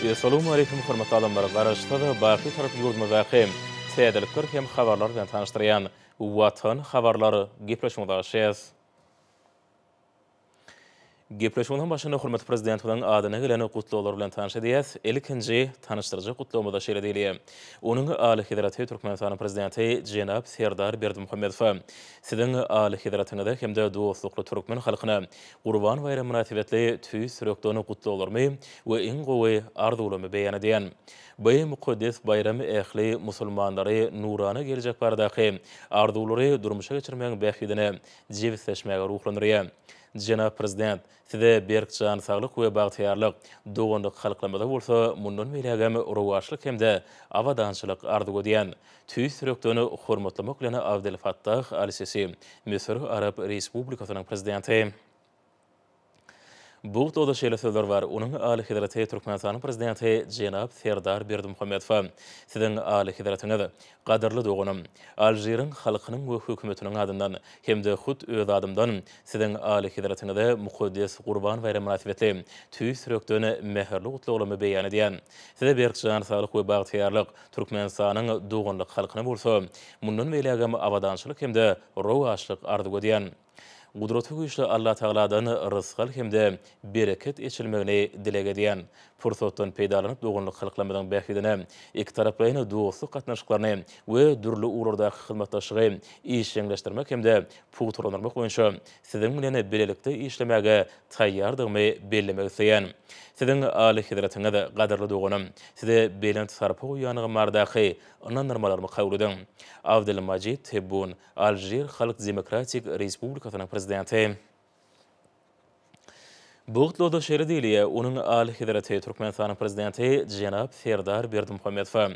Essalawmaleýkim hormatly adamlar! Garaşsyz, baky Tarap ýurdumyzdaky täzelikler hem habarlar bilen tanyşdyrýan Watan habarlar gepleşigimize başlaýas. Gepleşigimiziň başynda hormatly Prezidentimiziň adyna gelen gutlaglar bilen tanyş edýäs. Ilkinji tanyşdyryjy gutlagymyzda şeýle diýilýär, Onuň Alyhezreti Türkmenistanyň Prezidenti jenap Serdar Berdimuhamedowa, Siziň Alyhezretiňize hem-de dostlukly türkmen halkyna Gurban baýramy mynasybetli tüýs ýürekden gutlaglarymy we iň gowy arzuwlarymy beýan edýän. Bu mukaddes baýram ähli musulmanlary nurana geljek baradaky arzuwlary durmuşa geçirmegiň bähbidine jebisleşmäge ruhlandyrýar. Jenap Prezident, Size berk jan saglyk we bagtyýarlyk, doganlyk halklarymyza bolsa mundan beýlägem rowaçlyk hem-de abadançylyk arzuw edýän. Tüýs ýürekden hormatlamak bilen Abdel Fattah Al-Sisi, Müsür Arap Respublikasynyň Prezidenti. Bu gutlagda şeýle sözler bar, Onuň Alyhezreti Türkmenistanyň Prezidenti jenap Serdar Berdimuhamedowa, Siziň Alyhezretiňiz, Gadyrly doganym, Alžiriň halkynyň we hökümetiniň adyndan hem-de hut öz adymdan Siziň Alyhezretiňize mukaddes Gurban baýramy mynasybetli tüýs ýürekden mähirli gutlaglarymy beýan edýän. Size berk jan saglyk we bagtyýarlyk, Türkmenistanyň doganlyk halkyna bolsa mundan beýlägem abadançylyk hem-de rowaçlyk arzuw edýän. Gudraty güýçli Allatagaladan rysgal hem-de bereket eçilmegini dileg edýän. Pursatdan peýdalanyp doganlyk halklarymyzyň bähbidine ikitaraplaýyn dostluk gatnaşyklaryny we dürli ugurlardaky hyzmatdaşlygy işjeňleşdirmek hem-de pugtalandyrmak boýunça Siziň bilen bilelikde işlemäge taýýardygymy bellemek isleýän. Siziň Alyhezretiňiz, gadyrly doganym, Size belent sarpa goýýandygym baradaky ynandyrmalarymy kabul ediň. Abdelmajid Tebbun, Alžir Halk Demokratik Respublikasynyň Prezidenti. Bu gutlagda şeýle diýilýär, Onuň Alyhezreti Türkmenistanyň Prezidenti jenap Serdar Berdimuhamedowa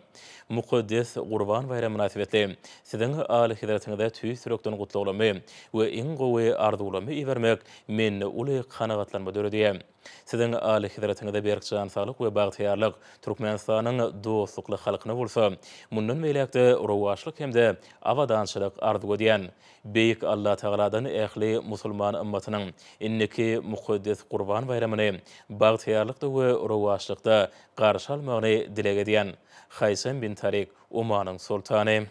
mukaddes Gurban baýramy mynasybetli Siziň Alyhezretiňize tüýs ýürekden gutlaglarymy we iň gowy arzuwlarymy ibermek mende uly kanagatlanma döredýär. Siziň Alyhezretiňize berk jan saglyk we bagtyýarlyk, Türkmenistanyň dostlukly halkyna bolsa mundan beýläk-de rowaçlyk hem-de abadançylyk arzuw edýän. Beýik Allatagaladan ähli musulman ymmatynyň indiki mukaddes Gurban baýramyny bagtyýarlykda we rowaçlykda garşy almagyny dileg edýän. Haýsam bin Tarik, Omanyň Soltany.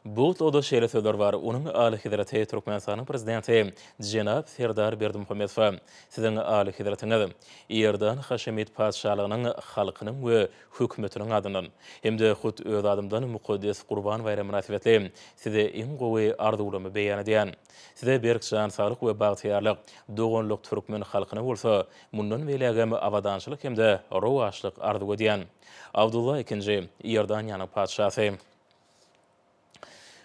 Bu gutlagda şeýle sözler bar, Onuň Alyhezreti Türkmenistanyň Prezidenti jenap Serdar Berdimuhamedowa, Siziň Alyhezretiňiz, Iordan Haşemit Patyşalygynyň halkynyň we Hökümetiniň adyndan hem-de hut öz adymdan mukaddes Gurban baýramy mynasybetli Size iň gowy arzuwlarymy beýan edýän. Size berk jan saglyk we bagtyýarlyk, doganlyk türkmen halkyna bolsa mundan beýlägem abadançylyk hem-de rowaçlyk arzuw edýän. Abdulla ikinji, Iordaniýanyň patyşasy.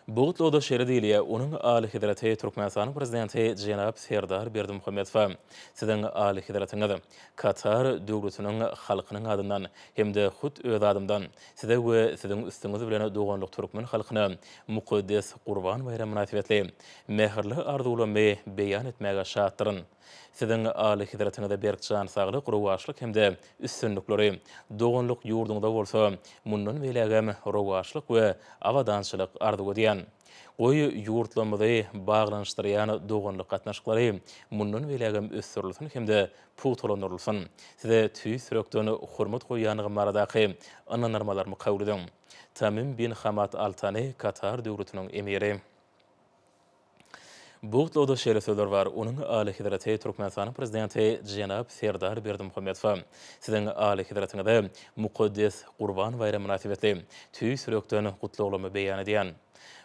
Bu gutlagda şeýle diýilýär, Onuň Alyhezreti Türkmenistanyň Prezidenti jenap Serdar Berdimuhamedowa, Siziň Alyhezretiňiz, Katar Döwletiniň halkynyň adyndan hem-de hut öz adymdan Size we Siziň üstüňiz bilen doganlyk türkmen halkyna mukaddes Gurban baýramy mynasybetli mähirli arzuwlarymy beýan etmäge şatdyryn. Siziň Alyhezretiňize berk jan saglyk, rowaçlyk hem-de üstünlikleri, doganlyk ýurduňyza bolsa mundan beýlägem rowaçlyk we abadançylyk arzuw edýän. Goý, ýurtlarymyzy baglanyşdyrýan doganlyk gatnaşyklary mundan beýlägem ösdürilsin hem-de pugtalandyrylsyn. Size tüýs ýürekden hormat goýýandygym baradaky ynandyrmalarymy kabul ediň. Tamim bin Hamad Al Tani, Katar Döwletiniň Emiri. Bu gutlagda şeýle sözler bar, Onuň Alyhezreti Türkmenistanyň Prezidenti jenap Serdar Berdimuhamedowa, Siziň Alyhezretiňize mukaddes Gurban baýramy mynasybetli tüýs ýürekden gutlaglarymy beýan edýän.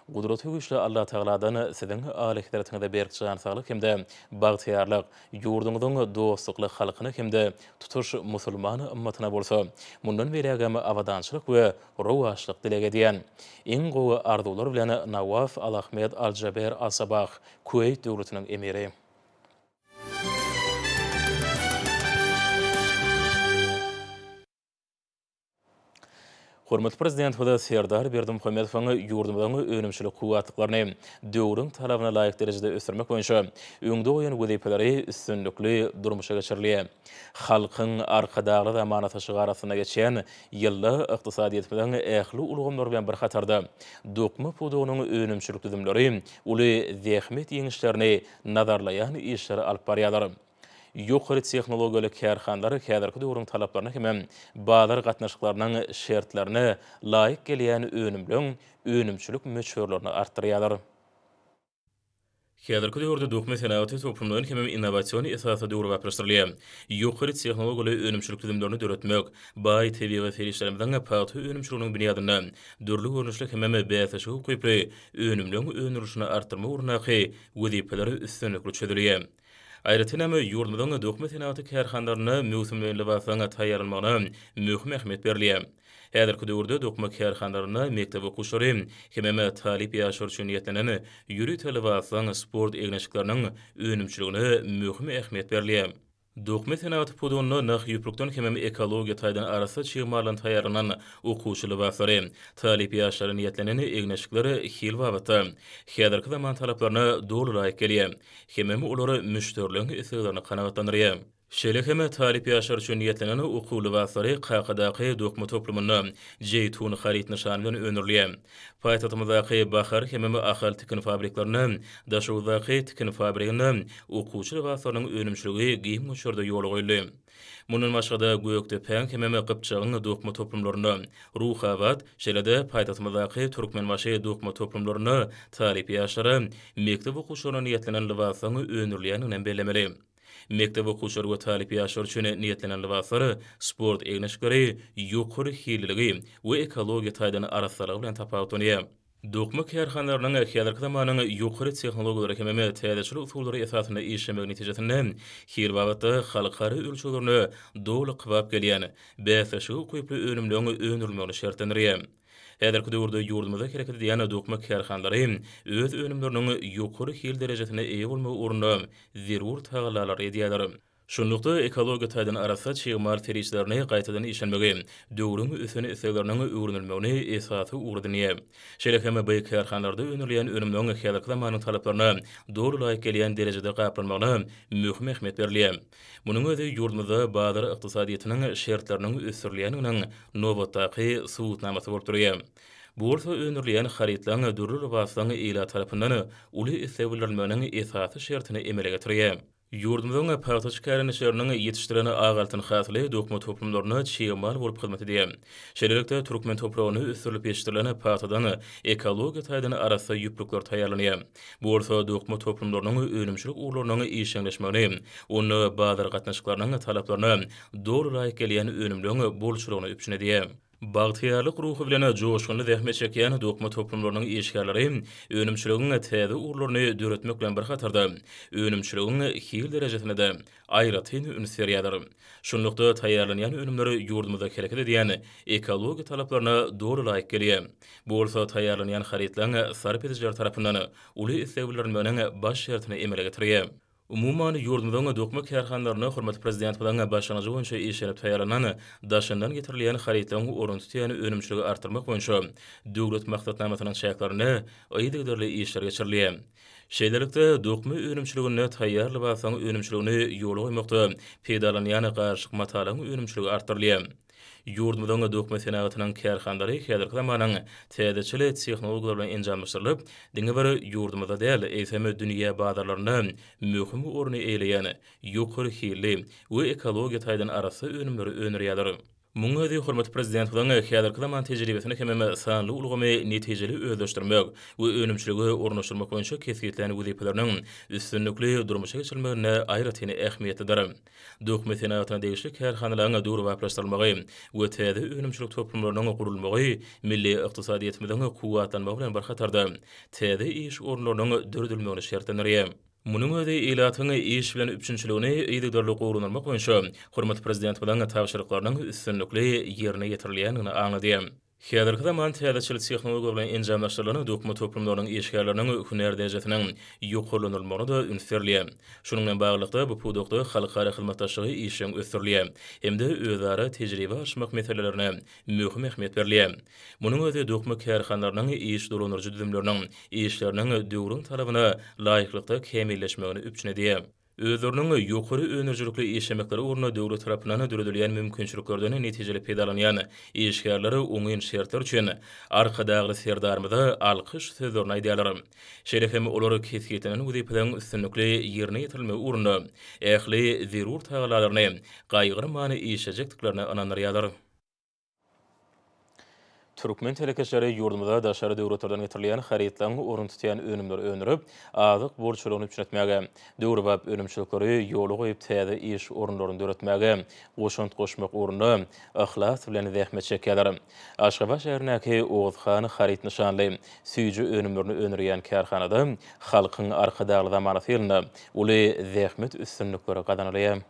Gudraty güýçli Allatagaladan Siziň Alyhezretiňize berk jan saglyk hem-de bagtyýarlyk, ýurduňyzyň dostlukly halkyna hem-de tutuş musulman ymmatyna bolsa mundan beýlägem abadançylyk we rowaçlyk dileg edýän. Iň gowy arzuwlar bilen Nawaf Al-Ahmed Al-Jaber Al-Sabah, Kuweýt Döwletiniň Emiri. Hormatly Prezidentimiz Serdar Berdimuhamedowyň ýurdumyzyň önümçilik kuwwatlyklaryny döwrüň talabyna laýyk derejede ösdürmek boýunça öňde goýan wezipeleri üstünlikli durmuşa geçirilýär. Halkyň Arkadagly zamanasy şygary astynda geçýän ýylda ykdysadyýetimiziň ähli ulgamlary bilen bir hatarda, dokma pudagynyň önümçilik düzümleri uly zähmet ýeňişlerini nazarlaýan işleri alyp barýarlar. Ýokary tehnologiýaly kärhanalar häzirki döwrüň talaplaryna hemem bazar gatnaşyklarynyň şertlerine laýyk gelýän önümleň önümçilik möçberlerini artdyrýarlar. Häzirki döwürde dokma senagaty toplumlaýyn hemem innowasion esasda döwrebaplaşdyrylýar. Ýokary tehnologiýaly önümçilik düzümlerini döretmek, baý tebigy serişdelerimiziň pagta önümçiliginiň binýadynda dürli görnüşli hemem bäsleşige ukyply önümleň öndürilişini artdyrmak ugrundaky wezipeler üstünlikli çözülýär. Aýratynam, ýurdumyzyň dokma senagaty kärhanalarynda möwsümleýin lybaslaryň taýýarlanmagyna möhüm ähmiýet berilýär. Häzirki döwürde dokma kärhanalarynda mekdep okuwçylary hemem talyp ýaşlar üçin niýetlenen ýörite lybaslaryň, sport egin-eşikleriniň önümçiligine möhüm ähmiýet berilýär. Dokma senagaty pudagynda nah ýüplükden hemem ekologiýa taýdan arassa çig maldan taýýarlanan okuwçy lybaslary, talyp ýaşlara niýetlenen egin-eşikler hil babatda häzirki zaman talaplaryna doly laýyk gelýär hemem olar müşderileriň isleglerini kanagatlandyrýar. Şeýle hem talyp ýaşlar üçin niýetlenen okuw lybaslary Kakadaky dokma toplumynda Jeýtun haryt nyşany bilen öndürilýär. Paýtagtymyzdaky Bahar hemem Ahal tikin fabriklerinde, Daşoguzdaky tikin fabriginde okuwçy lybaslarynyň önümçiligi giň möçberde ýola goýuldy. Mundan başga-da, Gökdepäň hemem Gypjagyň dokma toplumlarynda, Ruhabat, şeýle-de paýtagtymyzdaky Türkmenbaşy dokma toplumlarynda talyp ýaşlara, mekdep okuwçylaryna niýetlenen lybaslaryň öndürilýändigini hem bellemeli. Mekdep okuwçylary we talyp ýaşlar üçin niýetlenen lybaslar, sport egin-eşikleri ýokary hilliligi we ekologiýa taýdan arassalygy bilen tapawutlanýar. Dokma kärhanalarynyň häzirki zamanyň ýokary tehnologiýalary hemem täzeçil usullary esasynda işlemegi netijesinde hil babatda halkara ölçeglerine doly kybap gelýän, bäsleşige ukyply önümleriň öndürilmegini şertlendirýär. Häzirki döwürde ýurdumyzda hereket edýän dokma kärhanalary öz önümleriniň ýokary hil derejesine eýe bolmagy ugrunda zerur tagallalary edýärler. Şunlukda, ekologiýa taýdan arassa çig mal serişdelerini gaýtadan işlenmegi, döwrüň ösen islegleriniň öwrenilmegini esasy ugur edinýär. Şeýle hem bu kärhanalarda öndürilýän önümleriň häzirki zamanyň talaplaryna doly laýyk gelýän derejede gaplanmagyna möhüm ähmiýet berilýär. Munuň özi ýurdumyzda bazar ykdysadyýetiniň şertleriniň ösdürilýändiginiň nobatdaky subutnamasy bolup durýar. Bu bolsa öndürilýän harytlaryň, dürli lybaslaryň ilat tarapyndan uly isleg bildirilmeginiň esasy şertini emele getirýär. Ýurdumyzyň pagtaçy kärendeçileriniň ýetişdiren ak altyn hasyly dokma toplumlaryna çig mal bolup hyzmat edýär. Şeýlelikde, türkmen topragynda ösdürilip ýetişdirilen pagtadan ekologiýa taýdan arassa ýüplükler taýýarlanýar. Bu bolsa dokma toplumlarynyň önümçilik ugurlarynyň işjeňleşmegini, onda bazar gatnaşyklarynyň talaplaryna doly laýyk gelýän önümleriň bolçulygyny üpjün edýär. Bagtyýarlyk ruhy bilen joşgunly zähmet çekýän dokma toplumlarynyň işgärleri önümçiligiň täze ugurlaryny döretmek bilen bir hatarda, önümçiligiň hil derejesine-de aýratyn üns berýärler. Şunlukda, taýýarlanýan önümler ýurdumyzda hereket edýän ekologiýa talaplaryna doly laýyk gelýär. Bu bolsa taýýarlanýan harytlaryň sarp edijiler tarapyndan uly isleg bildirilmeginiň baş şertini emele getirýär. Umuman, ýurdumyzyň dokma kärhanalarynda hormatly Prezidentimiziň başlangyjy boýunça işlenip taýýarlanan daşyndan getirilýän harytlaryň ornuny tutýan önümçiligi artdyrmak boýunça Döwlet maksatnamasynyň çäklerinde yzygiderli işler geçirilýär. Şeýlelikde, dokma önümçiliginde taýýar lybaslaryň önümçiligini ýola goýmakda peýdalanylýan garyşyk matalaryň önümçiligi artdyrylýar. Ýurdumyzyň dokma senagatynyň kärhanalary häzirki zamanyň täzeçil tehnologiýalary bilen enjamlaşdyrylyp, diňe bir ýurdumyzda däl, eýsem, dünýä bazarlarynda möhüm orny eýeleýän ýokary hilli we ekologiýa taýdan arassa önümleri öndürýärler. Munuň özi hormatly Prezidentimiziň häzirki zaman tejribesini hemem sanly ulgamy netijeli özleşdirmek we önümçilige ornaşdyrmak boýunça kesgitlän wezipeleriniň üstünlikli durmuşa geçirilmeginde aýratyn ähmiýetlidir. Dokma senagatyna degişli kärhanalaryň döwrebaplaşdyrylmagy we täze önümçilik toplumlarynyň gurulmagy milli ykdysadyýetimiziň kuwwatlanmagy bilen bir hatarda, täze iş orunlarynyň döredilmegini şertlendirýär. Munuň özi ilatyň iş bilen üpjünçiligini yzygiderli gowulandyrmak boýunça hormatly Prezidentimiziň tabşyryklarynyň üstünlikli ýerine ýetirilýändigini aňladýar. Häzirki zaman täzeçil tehnologiýalar bilen enjamlaşdyrylan dokma toplumlarynyň işgärleriniň hünär derejesiniň ýokarlandyrylmagyna-da üns berilýär. Şunuň bilen baglylykda, bu pudakda halkara hyzmatdaşlygy işjeň ösdürilýär hem-de özara tejribe alyşmak meselelerine möhüm ähmiýet berilýär. Munuň özi dokma kärhanalarynyň iş dolandyryjy düzümleriniň işleriniň döwrüň talabyna laýyklykda kämilleşmegini üpjün edýär. Özleriniň ýokary öndürijilikli işlemekleri ugrunda döwlet tarapyndan döredilýän mümkinçiliklerden netijeli peýdalanýan işgärler oňyn şertler üçin Arkadagly Serdarymyza alkyş sözlerini aýdýarlar. Şeýle hem olar kesgitlenen wezipeleriň üstünlikli ýerine ýetirilmegi ugrunda ähli zerur tagallalaryny gaýgyrman işlejekdiklerine ynandyrýarlar. Türkmen telekeçileri ýurdumyza daşary döwletlerden getirilýän harytlaryň ornuny tutýan önümleri öndürip, azyk bolçulygyny üpjün etmäge, döwrebap önümçilikleri ýola goýup täze iş orunlaryny döretmäge goşant goşmak ugrunda yhlas bilen zähmet çekýärler. Aşgabat şäherindäki Oguzhan haryt nyşanly süýji önümlerini öndürýän kärhanada Halkyň Arkadagly zamanasy ýylynda uly zähmet üstünlikleri gazanylýar.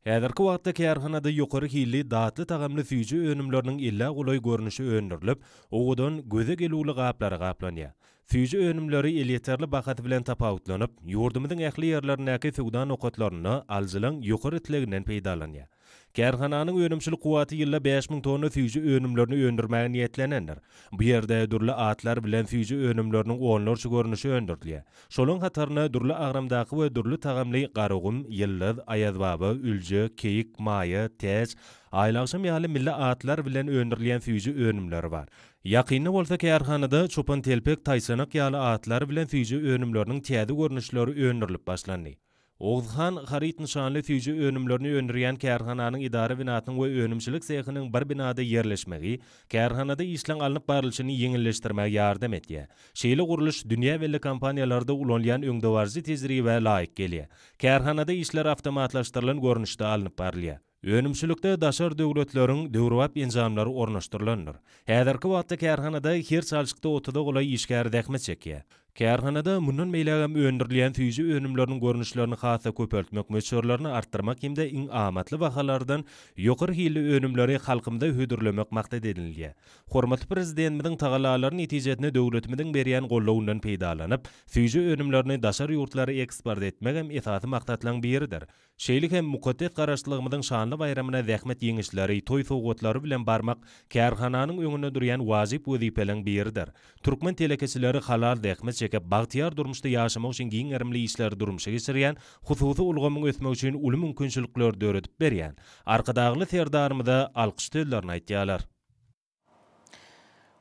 Häzirki wagtda kärhanada ýokary hilli, datly tagamly süýji önümleriniň ellä golaý görnüşi öndürilip, owadan, göze gelüwli gaplara gaplanýar. Süýji önümleri elýeterli bahasy bilen tapawutlanyp, ýurdumyzyň ähli ýerlerindäki söwda nokatlarynda alyjylaň ýokary isleginden peýdalanýar. Kärhananyň önümçilik kuwwaty ýylda 5000 tonna süýji önümlerini öndürmäge niýetlenendir. Bu ýerde dürli atlar bilen süýji önümleriniň onlarça görnüşi öndürilýär. Şolaň hatarynda dürli agramdaky we dürli tagamly Garagum, Ýyldyz, Aýazbaba, Ülje, Keýik, Maýa, Täç, Aýlagşam ýaly milli atlar bilen öndürilýän süýji önümleri bar. Ýakynda bolsa kärhanada Çopantelpek, Taýçanak ýaly atlar bilen süýji önümleriniň täze görnüşleri öndürilip başlandy. Oguzhan haryt nyşanly süýji önümlerini öndürýän kärhananyň edara binasynyň we önümçilik sehiniň bir binada ýerleşmegi kärhanada işleň alnyp barlyşyny ýeňilleşdirmäge ýardam edýär. Şeýle gurluş dünýä belli kompaniýalarda ulanylýan öňdebaryjy tejribä laýyk gelýär. Kärhanada işler awtomatlaşdyrylan görnüşde alnyp barylýar. Önümçilikde daşary döwletleriň döwrebap enjamlary ornaşdyrylandyr. Häzirki wagtda kärhanada her çalşykda otuza golaý işgär zähmet çekýär. Kärhanada mundan beýlägem öndürilýän süýji önümleriniň görnüşlerini has-da köpeltmek, möçberlerini artdyrmak hem-de iň amatly bahalardan ýokary hilli önümleri halkymyza hödürlemek maksat edinilýär. Hormatly Prezidentimiziň tagallalary netijesinde döwletimiziň berýän goldawyndan peýdalanyp, süýji önümlerini daşary ýurtlara eksport etmegem esasy maksatlaryň biridir. Şeýle hem mukaddes Garaşsyzlygymyzyň şanly baýramyna zähmet ýeňişleri, toý sowgatlary bilen barmak kärhananyň öňünde durýan wajyp wezipeleriň biridir. Türkmen telekeçileri halal zähmet çekip, bagtyýar durmuşda ýaşamak üçin giň gerimli işleri durmuşa geçirýän, hususy ulgamyň ösmegi üçin uly mümkinçilikleri döredip berýän Arkadagly Serdarymyza alkyş sözlerini aýtýarlar.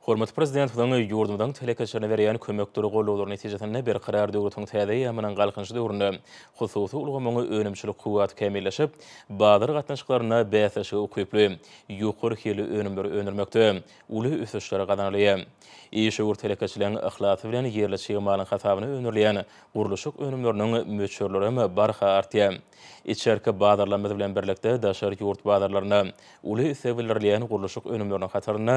Hormatly Prezidentimiziň ýurdumyzyň telekeçilerine berýän kömekdir goldawlary netijesinde Berkarar döwletiň täze eýýamynyň Galkynyşy döwründe hususy ulgamyň önümçilik kuwwaty kämilleşip, bazar gatnaşyklarynda bäsleşige ukyply, ýokary hilli önümleri öndürmekde uly ösüşler gazanylýar. Işewür telekeçileriň yhlasy bilen ýerli çig malyň hasabyna öndürilýän gurluşyk önümleriniň möçberlerem barha artýar. Içerki bazarlarymyz bilen birlikde daşary ýurt bazarlarynda Uly isleg bildirilýän gurluşyk önümleriniň hatarynda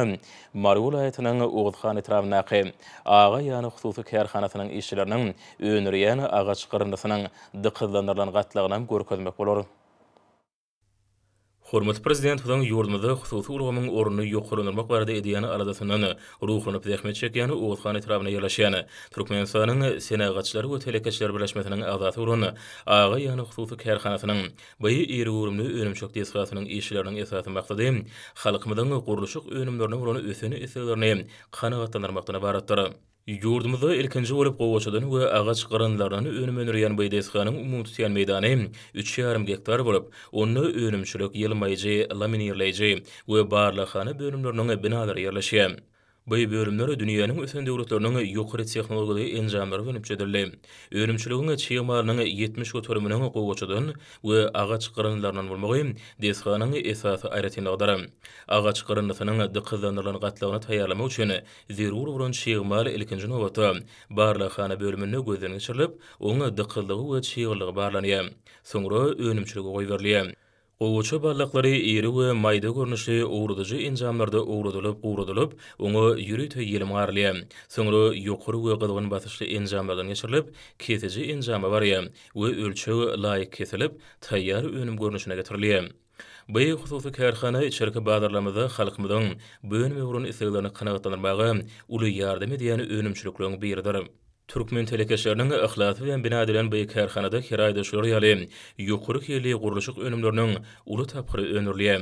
Mary welaýatynyň Oguzhan etrabyndaky Aga ýany hususy kärhanasynyň işçileriniň öndürýän agaç gyryndysynyň dykyzlandyrylan gatlagynam görkezmek bolar. Hormatly Prezidentimiziň ýurdumyzda hususy ulgamyň ornuny ýokarlandyrmak barada edýän aladasyndan ruhlanyp zähmet çekýän Oguzhan etrabynda ýerleşýän Türkmenistanyň Senagatçylar we telekeçiler birleşmesiniň agzasy bolan Aga ýany hususy kärhanasynyň Bu iri göwrümli önümçilik desgasynyň işçileriniň esasy maksady halkymyzyň gurluşyk önümlerine bolan ösen isleglerini kanagatlandyrmakdan ybaratdyr. Ýurdumyzda ilkinji bolup gowaçadan we agaç gyryndylaryndan önüm öndürýän bu desganyň umumy tutýan meýdany üç ýarym gektar bolup, onda önümçilik, ýylmaýjy, laminirleýji we barlaghana bölümleriniň binalary ýerleşýär. Bu bölümler dünýäniň ösen döwletleriniň ýokary tehnologiýaly enjamlary bilen üpjün edildi. Önümçiligiň çig malynyň 70 göteriminiň gowaçadan we agaç gyryndylaryndan bolmagy desganyň esasy aýratynlygydyr. Agaç gyryndysynyň dykyzlandyrylan gatlagyny taýýarlamak üçin zerur bolan çig mal ilkinji nobatda barlaghana bölüminde gözden geçirilip, oň dykyzlygy we çyglylygy barlanýar. Soňra önümçilige goýberilýär. Gowaça baldaklary iri we maýda görnüşli owradyjy enjamlarda owradylyp, guradylyp, oňa ýörite ýelim garylýar. Soňra ýokary we gyzgyn basyşly enjamlardan geçirilip, kesiji enjama barýar we ölçeg laýyk kesilip, taýýar önüm görnüşine getirilýär. Bu hususy kärhana içerki bazarlarymyzda halkymyzyň bu önüme bolan isleglerini kanagatlandyrmaga uly ýardam edýän önümçilikleriň biridir. Türkmen telekeçileriniň yhlasy bilen bina edilen bu kärhanada her aýda şular ýaly ýokary hilli gurluşyk önümleriniň uly tapgyry öndürilýär.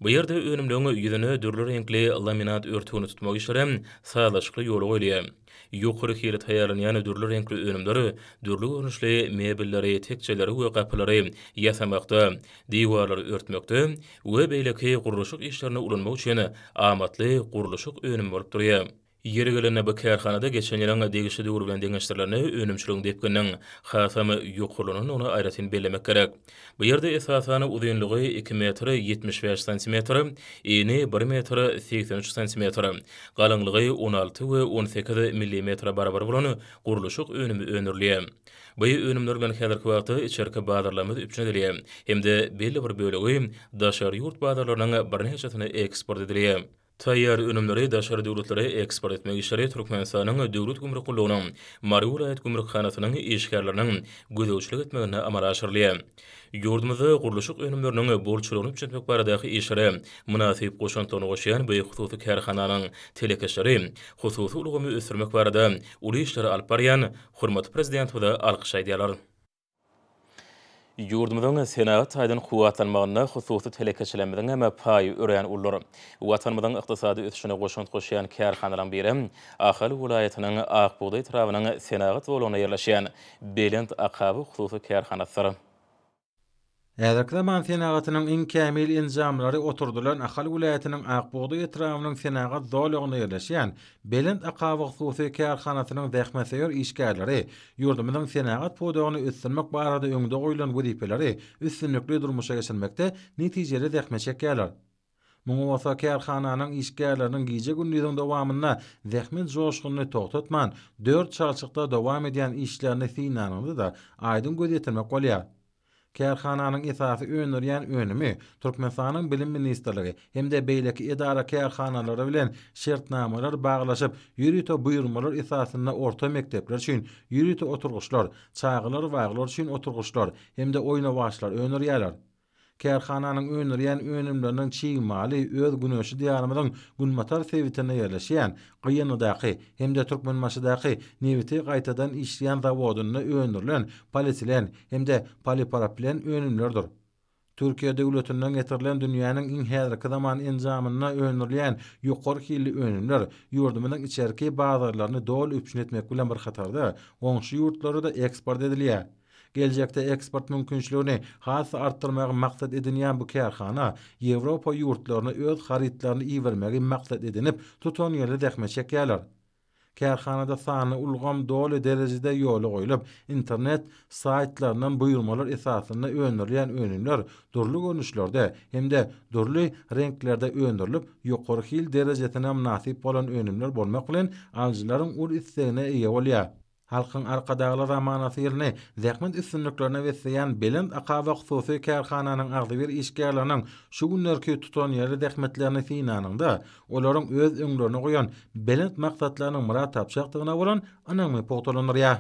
Bu ýerde önümleň ýüzüne dürli reňkli laminat örtügini tutmak işleri sazlaşykly ýola goýulýar. Ýokary hilli taýýarlanýan dürli reňkli önümler dürli görnüşli mebelleri, tekjeleri we gapylary ýasamakda, diwarlary örtmekde we beýleki gurluşyk işlerinde ulanmak üçin amatly gurluşyk önümi bolup durýar. Ýeri gelende, bu kärhanada geçen ýylyň degişli döwri bilen deňeşdirilende önümçiligiň depgininiň hasam ýokarlanandygyny aýratyn bellemek gerek. Bu ýerde esasan uzynlygy iki metr 75 santimetr, eni bir metr 83 santimetr, galyňlygy 16 we 18 millimetre barabar bolan gurluşyk önümi öndürilýär. Bu önümler bilen häzirki wagtda içerki bazarlarymyz üpjün edilýär hem-de belli bir bölegi daşary ýurt bazarlarynyň birnäçesine eksport edilýär. Taýýar önümleri daşary döwletlere eksport etmek işleri Türkmenistanyň Döwlet gümrük gullugynyň Mary welaýat gümrükhanasynyň işgärleriniň gözegçilik etmeginde amala aşyrylýar. Ýurdumyzda gurluşyk önümleriniň bolçulygyny üpjün etmek baradaky işlere mynasyp goşantlaryny goşýan bu hususy kärhananyň telekeçileri hususy ulgamy ösdürmek barada uly işleri alyp barýan hormatly Prezidentimize alkyş aýdýarlar. Ýurdumyzyň senagat taýdan kuwwatlanmagynda hususy telekeçilerimiziň hem paýy örän uludyr. Watanymyzyň ykdysady ösüşine goşant goşýan kärhanalaryň biri Ahal welaýatynyň Ak bugdaý etrabynyň senagat zolagynda ýerleşýän Belent akaba hususy kärhanasydyr. Häzirki zaman senagatynyň iň kämil enjamlary oturdylan Ahal welaýatynyň Ak bugdaý etrabynyň senagat zolagynda ýerleşýän Belent akaba hususy kärhanasynyň zähmetsöýer işgärleri ýurdumyzyň senagat pudagyny ösdürmek barada öňde goýlan wezipeleri üstünlikli durmuşa geçirmekde netijeli zähmet çekýärler. Muňa bolsa kärhananyň işgärleriniň gije-gündiziň dowamynda zähmet joşgunyny togtatman, dört çalşykda dowam edýän işlerini synlanyňda-da aýdyň göz ýetirmek bolýar. Kärhananyň esasy öndürýän önümi Türkmenistanyň Bilim ministrligi hem-de beýleki edara-kärhanalary bilen şertnamalar baglaşyp, ýörite buýurmalar esasynda orta mekdepler üçin ýörite oturgyçlar, çagalar baglar üçin oturgyçlar hem-de oýnawaçlar öndürýärler. Kärhananyň öndürýän önümleriniň çig maly öz güneşli Diýarymyzyň günbatar sebitinde ýerleşýän Gyýanlydaky hem-de Türkmenbaşydaky nebiti gaýtadan işleýän zawodynda öndürilen polietilen hem-de polipropilen önümlerdir. Türkiýe döwletinden getirilen dünýäniň iň häzirki zaman enjamynda öndürilýän ýokary hilli önümler ýurdumyzyň içerki bazarlaryny doly üpjün etmek bilen bir hatarda, goňşy ýurtlara-da eksport edilýär. Geljekde eksport mümkinçiligini has-da artdyrmagy maksat edinýän bu kärhana Ýewropa ýurtlaryna öz harytlaryny ibermegi maksat edinip, tutanýerli zähmet çekýärler. Kärhanada sanly ulgam doly derejede ýola goýlup, internet saýtlaryndan buýurmalar esasynda öndürilýän önümler dürli görnüşlerde hem-de dürli reňklerde öndürilip, ýokary hil derejesine mynasyp bolan önümler bolmak bilen, alyjylaryň uly islegine eýe bolýar. Halkyň Arkadagly zamanasy ýylyny zähmet üstünliklerine besleýän Belent akaba hususy kärhananyň agzybir işgärleriniň şu günlerki tutanýerli zähmetlerini synanyňda, olaryň öz öňlerine goýan belent maksatlarynyň myrat tapjakdygyna bolan ynamy pugtalandyrýar.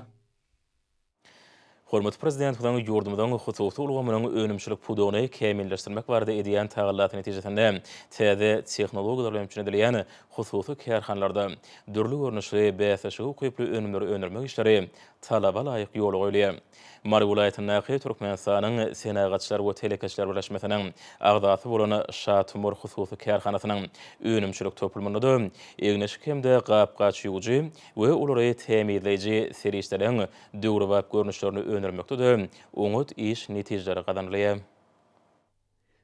Hormatly Prezidentimiziň ýurdumyzyň hususy ulgamynyň önümçilik pudagyny kämilleşdirmek barada edýän tagallasy netijesinde täze tehnologiýalar bilen üpjün edilýän hususy kärhanalarda dürli görnüşli bäsleşige ukyply önümleri öndürmek işleri talaba laýyk ýola goýulýar. Mary welaýatyndaky Türkmenistanyň Senagatçylar we telekeçiler birleşmesiniň agzasy bolan Şatumur hususy kärhanasynyň önümçilik toplumynda-da egin-eşik hem-de gap-gaç ýuwujy we olary tämizleýji serişdeleriň döwrebap görnüşlerini öndürmekde-de oňat iş netijeleri gazanylýar.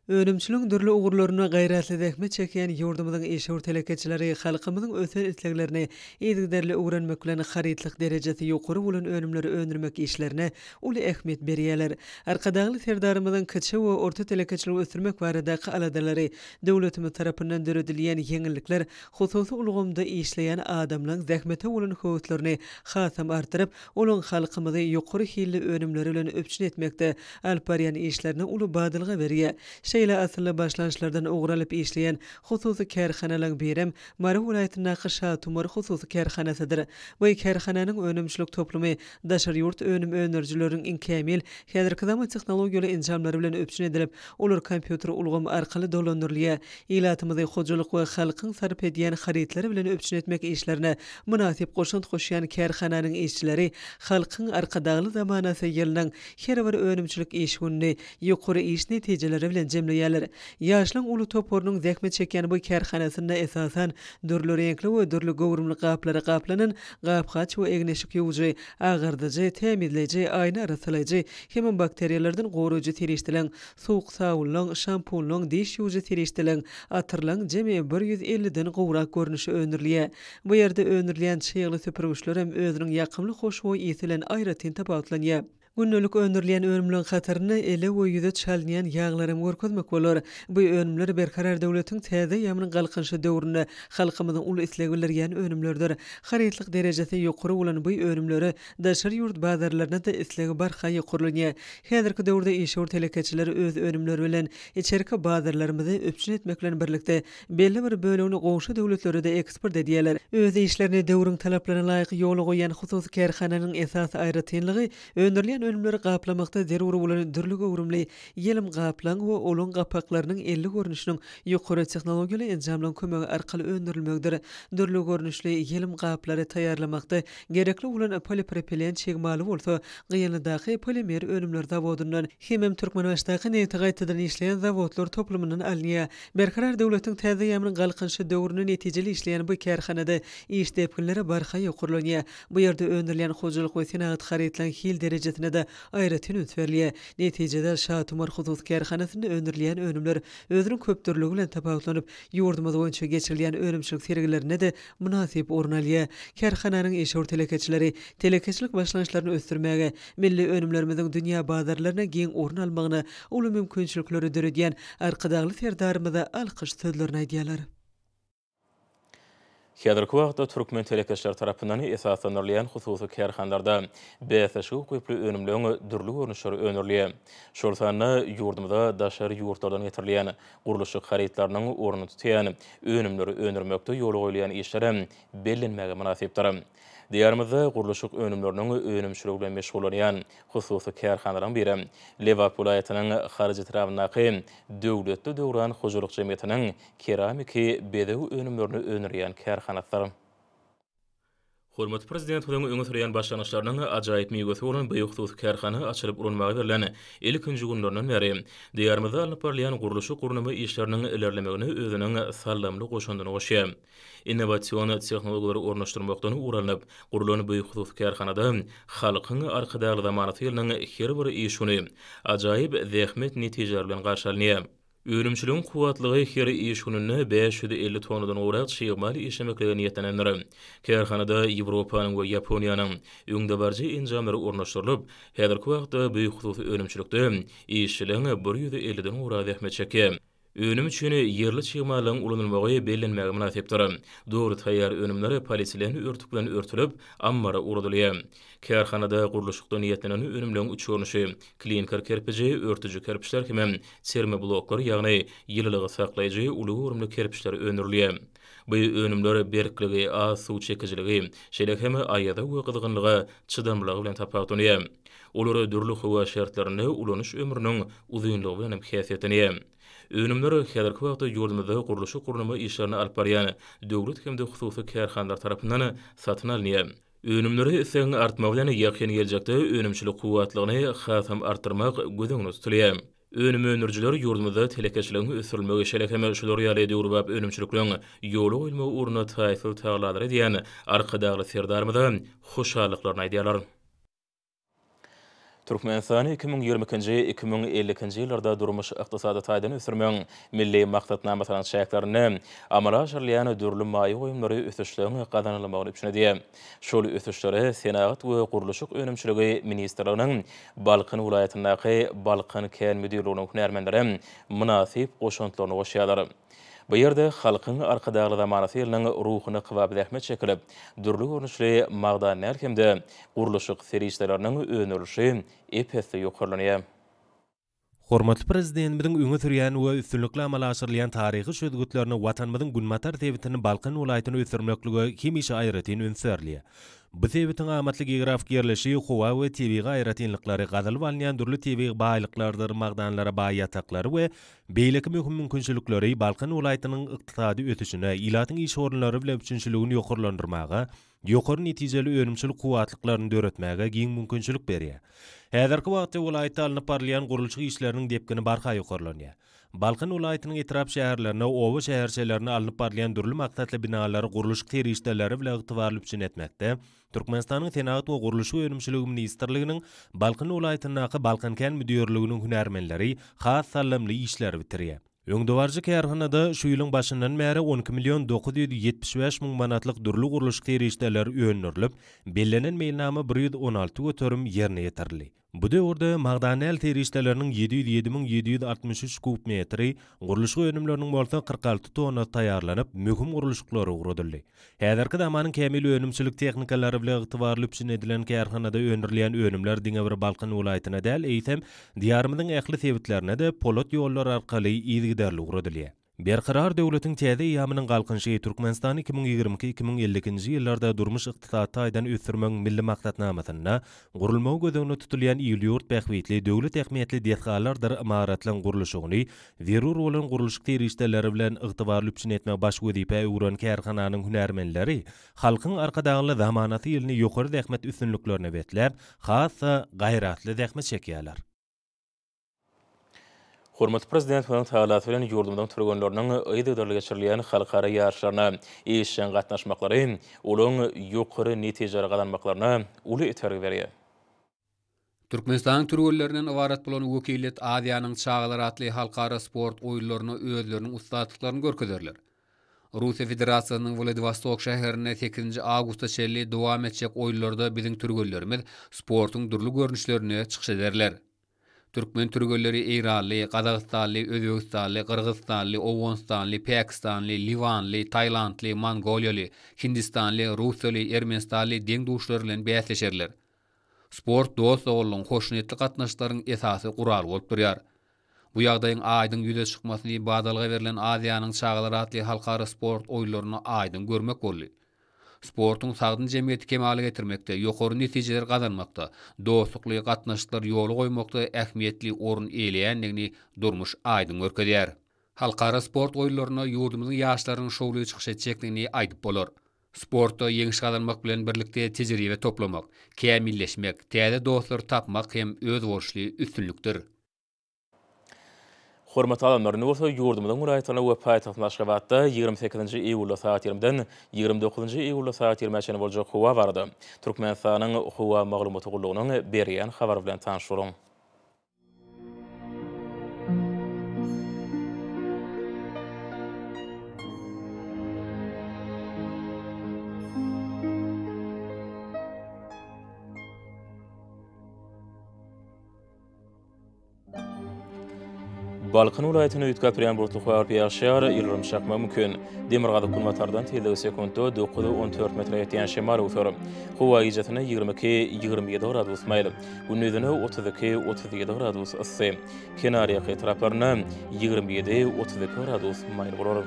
Önümçiligiň dürli ugurlarynda gaýratly zähmet çekýän ýurdumyzyň işewür telekeçileri halkymyzyň ösen isleglerini yzygiderli öwrenmek bilen harytlyk derejesi ýokary bolan önümleri öndürmek işlerine uly ähmiýet berýärler. Arkadagly Serdarymyzyň kiçi we orta telekeçiligi ösdürmek baradaky aladalary, döwletimiz tarapyndan döredilýän ýeňillikler hususy ulgamda işleýän adamlaryň zähmete bolan höweslerini hasam artdyryp, Olaň halkymyzy ýokary hilli önümleri bilen üpjün etmekde alyp barýan işlerine uly badalga berýär. Şeýle asylly başlangyçlardan ugur alyp işleýän hususy kärhanalaryň birem Mary welaýatyndaky Şatumar hususy kärhanasydyr. Bu kärhananyň önümçilik toplumy daşary ýurt önüm öndürijileriniň iň kämil, häzirki zaman tehnologiýaly enjamlary bilen üpjün edilip, olar kompýuter ulgamy arkaly dolandyrylýar. Ilatymyzy hojalyk we halkyň sarp edýän harytlary bilen üpjün etmek işlerine mynasyp goşant goşýan kärhananyň işçileri Halkyň Arkadagly zamanasy ýylynyň her bir önümçilik iş gününi ýokary iş netijeleri bilen jemleýärler. Ýaşlaryň uly toparynyň zähmet çekýän bu kärhanasynda esasan dürli reňkli we dürli göwrümli gaplara gaplanan gap-gaç we egin-eşik ýuwujy, agardyjy, tämizleýji, aýna arassalaýjy hemem bakteriýalardan goraýjy serişdeleriň, suwuk sabynlaryň, şampunlaryň, diş ýuwujy serişdeleriň, atyrlaryň jemi 150 den gowrak görnüşi öndürilýär. Bu ýerde öndürilýän çygly süpürgiçlerem özüniň ýakymly hoşboý ysy bilen aýratyn tapawutlanýar. Gündelik öndürilýän önümleriň hatarynda ele we ýüze çalynýan ýaglaram görkezmek bolar. Bu önümler Berkarar döwletiň täze eýýamynyň Galkynyşy döwründe halkymyzyň uly isleg bildirýän önümleridir. Harytlyk derejesi ýokary bolan bu önümlere daşary ýurt bazarlarynda-da isleg barha ýokarlanýar. Häzirki döwürde işewür telekeçiler öz önümleri bilen içerki bazarlarymyzy üpjün etmek bilen birlikde, belli bir bölegini goňşy döwletlere-de eksport edýärler. Öz işlerini döwrüň talaplaryna laýyk ýola goýýan hususy kärhananyň esasy aýratynlygy, öndürilýän önümleri gaplamakda zerur bolan dürli göwrümli ýelim gaplaň we olaň gapaklarynyň 50 görnüşiniň ýokary tehnologiýaly enjamlaryň kömegi arkaly öndürilmegidir. Dürli görnüşli ýelim gaplary taýýarlamakda gerekli bolan polipropilen çig maly bolsa Gyýanlydaky polimer önümler zawodyndan hemem Türkmenbaşydaky nebti gaýtadan işleýän zawodlar toplumyndan alynýar. Berkarar döwletiň täze eýýamynyň Galkynyşy döwründe netijeli işleýän bu kärhanada iş depginleri barha ýokarlanýar. Bu ýerde öndürilýän hojalyk we senagat harytlaryň hil derejesine-de aýratyn üns berilýär. Netijede, Şatumar hususy kärhanasynda öndürilýän önümler özüniň köpdürlügi bilen tapawutlanyp, ýurdumyz boýunça geçirilýän önümçilik sergilerinde-de mynasyp orun alýar. Kärhananyň işewür telekeçileri telekeçilik başlangyçlaryny ösdürmäge, milli önümlerimiziň dünýä bazarlarynda giň orun almagyna uly mümkinçilikleri döredýän Arkadagly Serdarymyza alkyş sözlerini aýdýarlar. Häzirki wagtda türkmen telekeçileri tarapyndan esaslandyrylýan hususy kärhanalarda bäsleşige ukyply önümleriň dürli görnüşleri öndürilýär. Şol sanda ýurdumyza daşary ýurtlardan getirilýän gurluşyk harytlarynyň ornuny tutýan önümleri öndürmekde ýola goýulýan işler hem bellenmäge mynasypdyr. Diýarymyzda gurluşyk önümleriniň önümçiligi bilen meşgullanýan hususy kärhanalaryň biri Lebap welaýatynyň Halaç etrabyndaky Döwletli döwran hojalyk jemgyýetiniň keramiki bezeg önümlerini öndürýän kärhanasydyr. Hormatly Prezidentimiziň öňe sürýän başlangyçlarynyň ajaýyp miwesi bolan bu hususy kärhana açylyp ulanmaga berlen ilkinji günlerinden bäri Diýarymyzda alnyp barylýan gurluşyk-gurnama işleriniň ilerlemegine özüniň saldamly goşandyny goşýar. Innowasion tehnologiýalary ornaşdyrmakdan ugur alnyp, gurlan bu hususy kärhanada Halkyň Arkadagly zamanasy ýylynyň her bir iş güni ajaýyp zähmet netijeleri bilen garşy alynýar. Önümçiligiň kuwwatlygy her iş gününde 550 tonnadan gowrak çig mal işlemeklige niýetlenendir. Kärhanada Ýewropanyň we Ýaponiýanyň öňdebaryjy enjamlary ornaşdyrylyp, häzirki wagtda bu hususy önümçilikde işçileriň 150-den gowragy zähmet çekýär. Önüm üçin ýerli çig mallaryň ulanylmagy bellenmäge mynasypdyr. Doly taýýar önümler polietilen örtük bilen örtülip, ammara ugradylýar. Kärhanada gurluşykda niýetlenen önümleriň üç görnüşi, klinker kerpiji, örtüji kerpiçler hemem termobloklar, ýagny ýylylygy saklaýjy uly göwrümli kerpiçler öndürilýär. Bu önümler berkligi, az suw çekijiligi, şeýle hem aýaza we gyzgynlyga çydamlylygy bilen tapawutlanýar. Olar dürli howa şertlerinde ulanyş ömrüniň uzynlygy bilen hem häsiýetlenýär. Önümler häzirki wagtda ýurdumyzda gurluşyk-gurnama işlerini alyp barýan döwlet hem-de hususy kärhanalar tarapyndan satyn alynýar. Önümlere islegiň artmagy bilen ýakyn geljekde önümçilik kuwwatlygyny hasam artdyrmak göz öňünde tutulýar. Önüm öndürijiler ýurdumyzda telekeçiligiň ösdürilmegi, şeýle hem şular ýaly döwrebap önümçilikleriň ýola goýulmagy ugrunda taýsyz tagallalar edýän Arkadagly Serdarymyza hoşallyklaryny aýdýarlar. Türkmenistany 2022-nji, 2052-nji ýyllarda durmuş-ykdysady taýdan ösdürmegiň Milli maksatnamasynyň çäklerinde amala aşyrylýan dürli maýa goýumlary ösüşleriň gazanylmagyny üpjün edýär. Şol ösüşlere Senagat we gurluşyk önümçiligi ministrliginiň Balkan welaýatyndaky Balkan kän müdirliginiň hünärmenleri mynasyp goşantlaryny goşýarlar. Bu ýerde Halkyň Arkadagly zamanasy ýylynyň ruhuna kybap zähmet çekilip, dürli görnüşli magdan-däl hem-de gurluşyk serişdeleriniň öndürilişi ep-esli ýokarlanýar. Hormatly Prezidentimiziň öňe sürýän we üstünlikli amala aşyrylýan taryhy çözgütlerinde Watanymyzyň günbatar sebitini Balkan welaýatyny ösdürmeklige hemişe aýratyn üns berilýär. Bu sebitiň amatly geografik ýerleşi, howa we tebigy aýratynlyklary, gazylyp alynýan dürli tebigy baýlyklardyr magdanlara baý ýataklary we beýleki möhüm mümkinçilikleri Balkan welaýatynyň ykdysady ösüşine, ilatyň iş orunlary bilen üpjünçiligini ýokarlandyrmaga, ýokary netijeli önümçilik kuwwatlyklaryny döretmäge giň mümkinçilik berýär. Häzirki wagtda welaýatda alnyp barylýan gurluşyk işleriniň depgini barha ýokarlanýar. Balkan welaýatynyň etrap-şäherlerinde, oba-şäherçelerinde alnyp barylýan dürli maksatly binalary gurluşyk serişdeleri bilen ygtybarly üpjün etmekde Türkmenistanyň Senagat we gurluşyk önümçiligi ministrliginiň Balkan welaýatyndaky Balkankän müdirliginiň hünärmenleri has saldamly işleri bitirýär. Öňdebaryjy kärhanada şu ýylyň başyndan bäri 12 million 975 müň manatlyk dürli gurluşyk serişdeleri öndürilip, bellenen meýilnama 116% ýerine ýetirildi. Bu döwürde magdan däl serişdeleriniň 707 müň 763 kub metri, gurluşyk önümleriniň bolsa 46 tonnasy taýýarlanyp, möhüm gurluşyklara ugradyldy. Häzirki zamanyň kämil önümçilik tehnikalary bilen ygtybarly üpjün edilen kärhanada öndürilýän önümler diňe bir Balkan welaýatyna däl, eýsem, Diýarymyzyň ähli sebitlerine-de polat ýollar arkaly yzygiderli ugradylýar. Berkarar döwletiň täze eýýamynyň Galkynyşy Türkmenistany 2022, 2052-nji ýyllarda durmuş-ykdysady taýdan ösdürmegiň Milli maksatnamasynda gurulmagy göz öňünde tutulýan il-ýurt bähbitli, döwlet ähmiýetli desgalardyr ymaratlaryň gurluşygyny zerur bolan gurluşyk serişdeleri bilen ygtybarly üpjün etmegi baş wezipä öwren kärhananyň hünärmenleri Halkyň Arkadagly zamanasy ýylyny ýokary zähmet üstünliklerine besläp, has-da gaýratly zähmet çekýärler. Hormatly Prezidentimiziň tagallasy bilen ýurdumyzyň türgenleriniň yzygiderli geçirilýän halkara ýaryşlaryna işjeň gatnaşmaklary olaryň ýokary netijeleri gazanmaklaryna uly itergi berýär. Türkmenistanyň türgenlerinden ybarat bolan wekiliýet Aziýanyň çagalary atly halkara sport oýunlarynda özleriniň ussatlyklaryny görkezerler. Russiýa Federasiýasynyň Wladiwostok şäherinde sekizinji awgusta çenli dowam etjek oýunlarda biziň türgenlerimiz sportuň dürli görnüşlerinde çykyş ederler. Türkmen türgenleri eýranly, gazagystanly, özbegistanly, gyrgyzystanly, owganystanly, päkistanly, liwanly, taýlandly, mongoliýaly, hindistanly, russiýaly, ermenistanly deň-duşlary bilen bäsleşerler. Sport dost-doganlygyň, hoşniýetli gatnaşyklaryň esasy guraly bolup durýar. Bu ýagdaýyň aýdyň ýüze çykmasyny badalga berlen Aziýanyň çagalary atly halkara sport oýunlarynda aýdyň görmek boldy. Sportuň sagdyn jemgyýeti kemala getirmekde, ýokary netijeleri gazanmakda, dostlukly gatnaşyklary ýola goýmakda ähmiýetli orun eýeleýändigini durmuş aýdyň görkezýär. Halkara sport oýunlarynda ýurdumyzyň ýaşlarynyň şowly çykyş etjekdigini aýdyp bolar. Sportda ýeňiş gazanmak bilen birlikde tejribe toplamak, kämilleşmek, täze dostlary tapmak hem özboluşly üstünlikdir. Hormatly adamlar, indi bolsa ýurdumyzyň welaýatlarynda we paýtagtymyz Aşgabatda 28-nji iýulda sagat 20-den 29-njy iýulda sagat 20-ä çenli boljak howa barada Türkmenistanyň Howa maglumaty gullugynyň berýän habary bilen tanyş boluň. Balkan welaýatynda üýtgäp durýan bulutly howa bolup ýagşar, ýyldyrym çakmagy mümkin. Demirgazyk-günbatardan tizligi sekuntda 9-14 metre ýetýän şemal öwser. Howa gijesine 22-27 gradus maýyl, gündizine 32-37 gradus yssy. Kenarýaka etraplarynda 27-32 gradus maýyl bolar.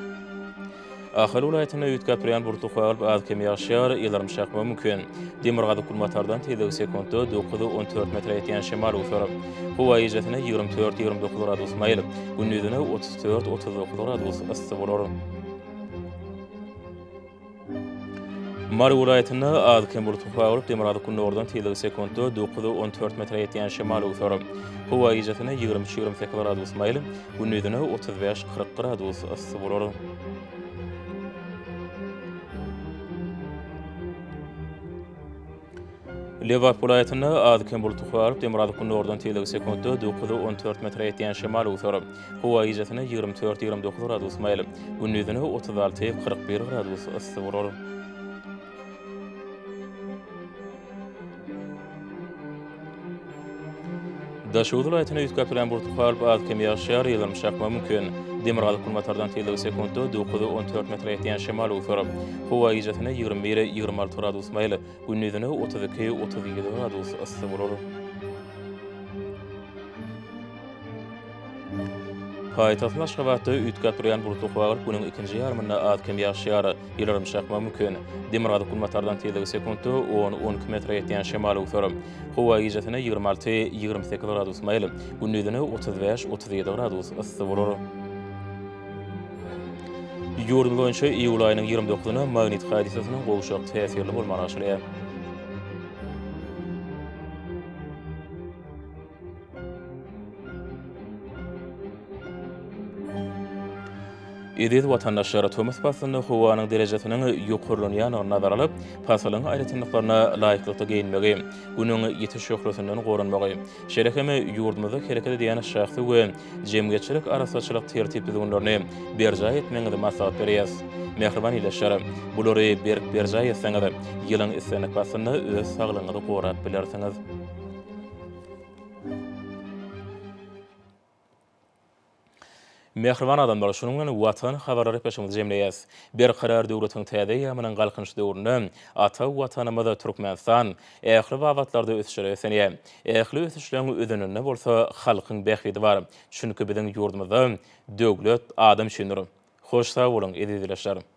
Ahal welaýatynda üýtgäp durýan bulutly howa bolup, az-kem ýagyş ýagar, ýyldyrym çakmagy mümkin. Demirgazyk-günbatardan tizligi sekuntda 9-14 metre ýetýän şemal öwser. Howa gijesine 24-29 gradus maýyl, gündizine 34-39 gradus yssy bolar. Mary welaýatynda az-kem bulutly howa bolup, demirgazyk-gündogardan tizligi sekuntda 9-14 metre ýetýän şemal öwser. Howa gijesine 23-28 gradus maýyl, gündizine 35-40 gradus yssy bolar. Lebap welaýatynda az-kem bulutly howa bolup, demirgazyk-gündogardan tizligi sekuntda 9-14 metre ýetýän şemal öwser. Howa gijesine 24-29 gradus maýyl, gündizine 36-41 gradus yssy bolar. Daşoguz welaýatynda üýtgäp durýan bulutly howa bolup, az-kem ýagyş ýagar, ýyldyrym çakmagy mümkin. Demirgazyk-günbatardan tizligi sekuntda 9-14 metre ýetýän şemal öwser. Howa gijesine 21-26 gradus maýyl, gündizine 32-37 gradus yssy bolar. Paýtagtymyz Aşgabatda üýtgäp durýan bulutly howa galyp, günüň ikinji ýarymynda az-kem ýagyş ýagar, ýyldyrym çakmagy mümkin. Demirgazyk-günbatardan tizligi sekuntda on-on iki metre ýetýän şemal öwser. Howa gijesine 26, 28 gradus maýyl, gündizine 35, 37 gradus yssy bolar. Ýurdumyz boýunça iýul aýynyň 29-na magnit hadysasynyň gowşak täsirli bolmagy garaşylýar. Eziz watandaşlar, tomus paslynda howanyň derejesiniň ýokarlanýandygyny nazara alyp, pasylyň aýratynlyklaryna laýyklykda geýinmegi, Günüň ýiti şöhlesinden goranmagy, şeýle hem ýurdumyzda hereket edýän şahsy we jemgyýetçilik arassaçylyk tertip-düzgünlerini berjaý etmegiňizi maslahat berýäris. Mähriban ildeşler, bulary berk berjaý etseňiz, ýylyň islendik paslynda öz saglygyňyzy gorap bilersiňiz. Mähriban adamlar, şunuň bilen Watan habarlar gepleşigimizi jemleýäs. Berkarar döwletiň täze eýýamynyň Galkynyş döwründe ata Watanymyz Türkmenistan ähli babatlarda ösüşlere beslenýär. Ähli ösüşleň özeninde bolsa halkyň bähbidi bar. Çünki biziň ýurdumyzda Döwlet adam üçindir! Hoş sag boluň, eziz ildeşler!